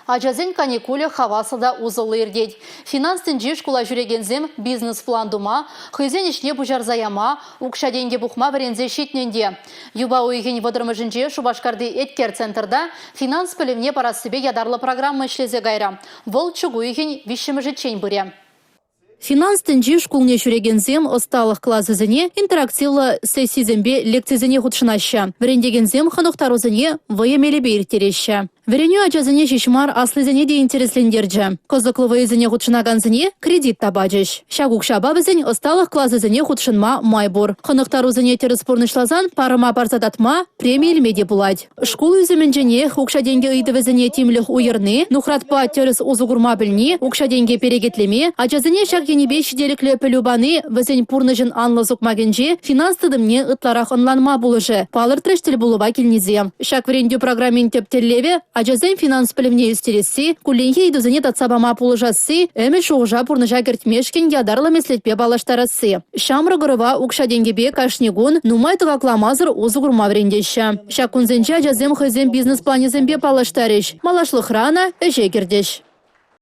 Ачасен каникулӗ хаваслӑ та усӑллӑ иртет. Финанс тӗнчи шкула ҫӳрекенсем бизнес-план тума, хӑйсен ӗҫне пуҫарса яма, укҫа-тенкӗ пухма вӗренсе ҫитнӗ ӗнтӗ. Юпа уйӑхӗн вӑтӑрмӗшӗнче Шупашкарти Эткер центрта финанс пӗлӗвне парассипе ятарлӑ программа ӗҫлесе кайрӗ. Вӑл чӳк уйӑхӗн виҫҫӗмӗшӗччен пырӗ. Финанс тӗнчи шкулне ҫӳрекенсем ӑсталӑх класӗсене, интерактивлӑ сессисемпе лекцисене хутшӑнаҫҫӗ. Вӗрентекенсем хӑнӑхтарусене вӑйӑ мелӗпе ирттереҫҫӗ. Вӗренӳ ачасене ҫеҫ мар, аслисене те интереслентерчӗ. Кӑсӑклӑ вӑйӑсене хутшӑнакансене кредит та пачӗҫ. Ҫак укҫапа вӗсен ӑсталӑх класӗсене хутшӑнма май пур. Хӑнӑхтарусене тӗрӗс пурнӑҫласан парӑма парса татма, преми илме те пулать. Шкул ӳсӗмӗнченех укҫа-тенкӗ ыйтӑвӗсене тимлӗх уйӑрни, нухратпа тӗрӗс усӑ курма пӗлни, укҫа-тенке перекетлеме, ачасене ҫак енӗпе ҫителӗклӗ пӗлӳ пани вӗсен пурнӑҫӑн анлӑ сукмакӗнче финанс тытӑмне ытларах ӑнланма пулӑшӗ, палӑртрӗҫ тӗлпулӑва килнисем. Ҫак вӗрентӳ программин тӗп тӗллевӗ – ачасен финанс пӗлӗвне ӳстересси, кулленхи ыйтусене татса пама пулӑшасси, ӗмӗт-шухӑша пурнӑҫа кӗртмешкӗн ятарлӑ меслетпе паллаштарасси. Ҫамрӑк ӑрӑва укҫа-тенкӗпе кашни кун нумай тӑкакламасӑр усӑ курма вӗрентеҫҫӗ. Ҫак кунсенче ачасем хӑйсен бизнес-планӗсемпе паллаштарӗҫ, малашлӑхра ӑна ӗҫе кӗртӗҫ.